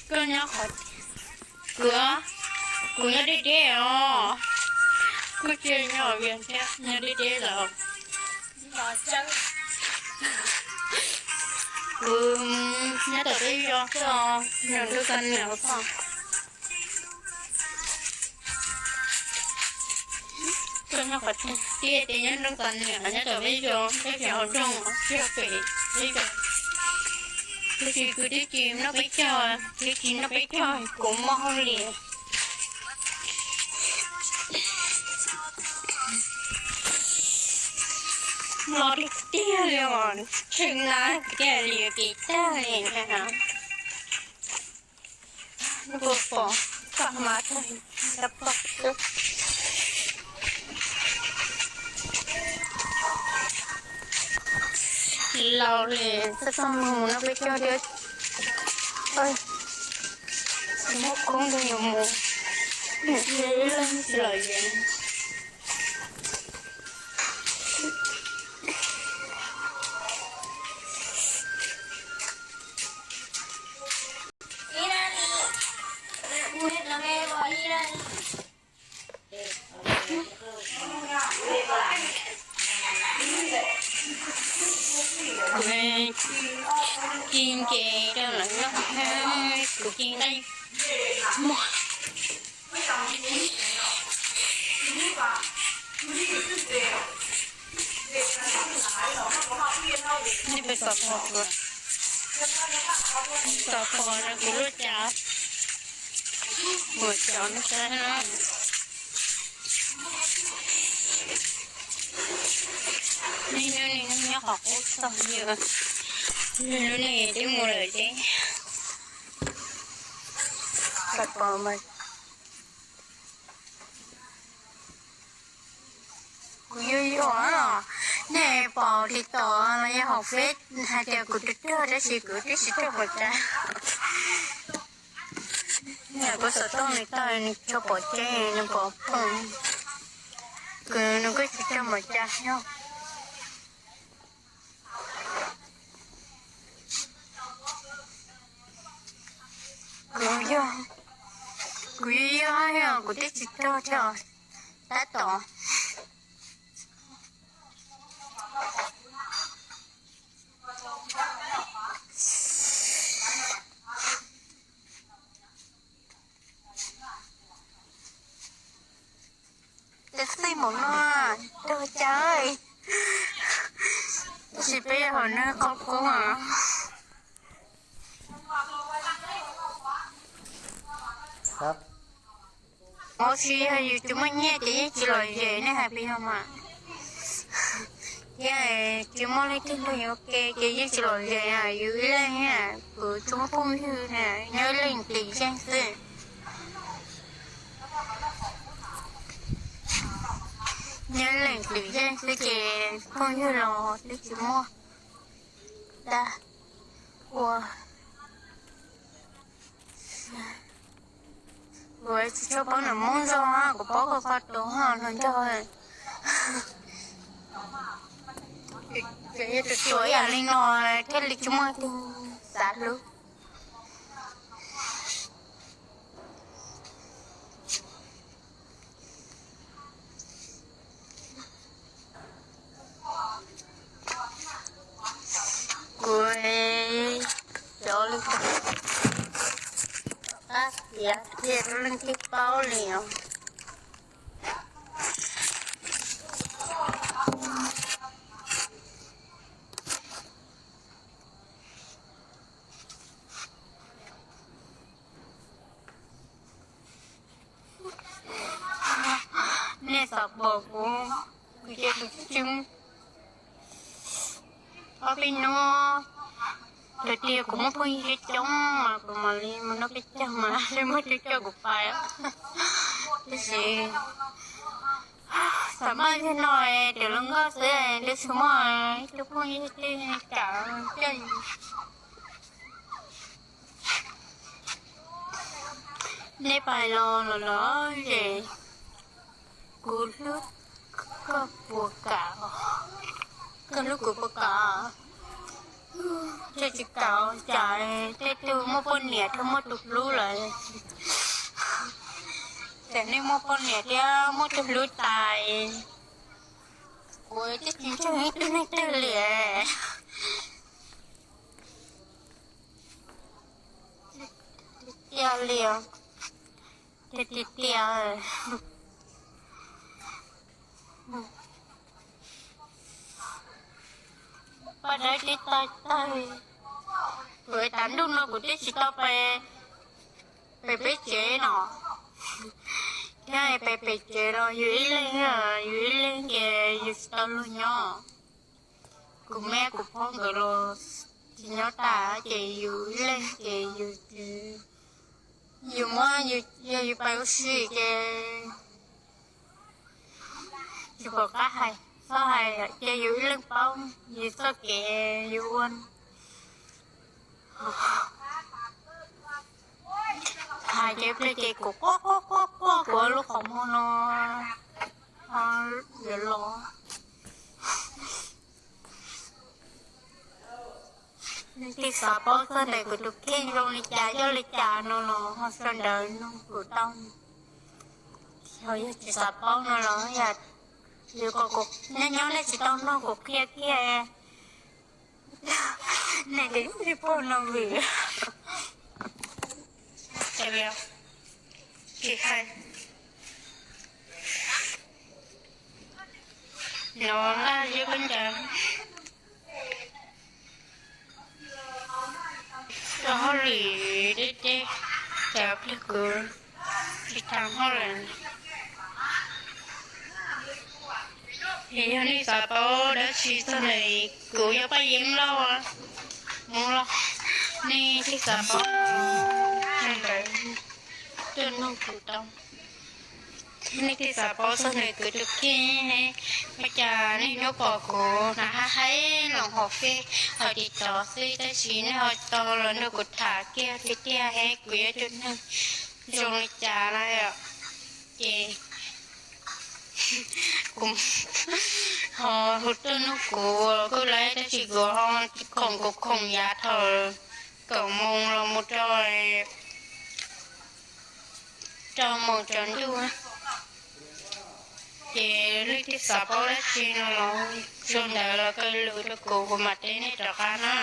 Koj nyob qhov, kuv, kuv nyob deb deb os. Koj cia nyob, nyob deb deb lawm. Kuv nyob tom peb zos, nroog Xa Niam xwb. Koj nyob qhov twg? Tias nyob nroog Xa Niam, nyob tom peb zos, peb zos hauv nroog, peb zos pem, peb zos. Tab sis kuv twb tsis noj peb caug, twb tsis noj peb caug kuv mob hauj lwm. Los tiag tiag li os, tshee na kuv tiag li, kev tag li. Puas pom, pom mas, pom xwb. Laus li, txoj txoj mus no peb coj thiab. Muab khoob rau yus mus, leej tsis lom zem. Ci nce rau lawv noj, kuv ci nqaij muag. Nej pheej xov pos, xov pos rau kuv lub cas, kuv cov nej saib na. Nej nyob, nej nyob qhov qub txog yog lub neej twb mus lawm ces. Kuv yuav yuav, nej pom TikTok los yog hauv Face hais tias kuv tuag tuag tab sis kuv twb tsis tuag pom cas. Kuv xov tooj nws tag nws tso pom tseg nws pom phoom, kuv nws kuj tsis tso pom cas thiab. Kuv yog, kuv yog, yog kuv twb tsis tuag thiab, tab tom. Tes xij mus no, tuag cas, tab sis peb yog hauv neeg qhov qub. Ua tsis yog yus tsis muaj nyiaj ces yeej tsis lom zem, nej hais puas yog mas? Ces tsis muaj leej twg nrog yus ua ke ces yeej tsis lom zem, yus ib leeg, kuv tsis muaj phooj ywg, nyob ib leeg twm yeej xwb. Nyob ib leeg twm yeej xwb ces phooj ywg los twb tsis muaj tag. Ua, kuv tsis tshua paub nram Hmoob zos, kuv paub koj qhov tus ho hluas nraug. Ces yog tus tuam ib yam li no thiaj li tsis muaj leej twg xav hlub. Kuv cov lus qab tiav kiag rau leej twg paub li os. Nej xav pom kuv, kuv ces kuv tsis, ob peb hnub, thaum twg kuv muaj phooj ywg coob mas kuv mam li mus noj peb caug mas muaj coob coj kuv pais. Tab sis thaum maj yog no ces lub nkoj xwb, twb tsis muaj ib tug phooj ywg twg kam coj. Nej pais los los los ces kuv hlub koj puas kam, koj hlub kuv puas kam? Tsis kam, cas tej tug muaj poj niam thiab muaj tus hlub lawm, ces nej muaj poj niam thiab muaj tus hlub tas, kuv twb tsis ntseeg ib tug neeg twg li. Tiag li os, tiag tiag tiag. Paj dawb tib tawg tawg. Kuv tas ntuj no kuv twb tsis tau pe pem peb tsev no, thiab pe pem tsev los yus ib leeg, yus ib leeg ces yus tsis tau luag nyob. Kuv me kuv phob nkawd los tsis nyob tas ces yus ib leeg ces yus, yus muab, yog yus pais ua si ces tsis pom qab hais, txhob hais, ces yus ib leeg paub yus txoj kev yus ua. Hais ces pliag ces kuv quaj quaj quaj quaj kuv lub qhov muag no yuav los. Nej twb xav paub txog ntawm kuv tus kheej zoo li cas yog li cas no los ho sau ntawv nug kuv tau. Yog tsis xav paub no los yog, yus kom kuv nyob nyob nej tsis tau nug kuv qhia kiag, nej twb tsis paub no vim tsis hais no laj yog koj ncaws rau hauj lwm deb deb, cas pliag kuv tsis tau hauj lwm. Yog nej xav paub dab tsi txog ntawm kuv yog Paj Yeeb Lauj, Hmoob Lauj, nej twb xav paub ntawd tuaj nug kuv tau. Nej twb xav paub txog ntawm kuv tus kheej, ua cas nej nyob pom kuv hnav hab haib los hauv Face hauv TikTok xwb tab sis nej ho tau los nrog kuv tham kiag tiag tiag es kuv yog tus neeg zoo li cas na. Ces kuv ho hu tuaj nug kuv kuj lawm tab sis kuv ho khoom, kuv khoom yav thaum kaum moos los mus rau rau moos tsaus ntuj. Ces leej twg xav paub dab tsi no los sau ntawv los kaw lus rau kuv, kuv mam teb nej rov qab na.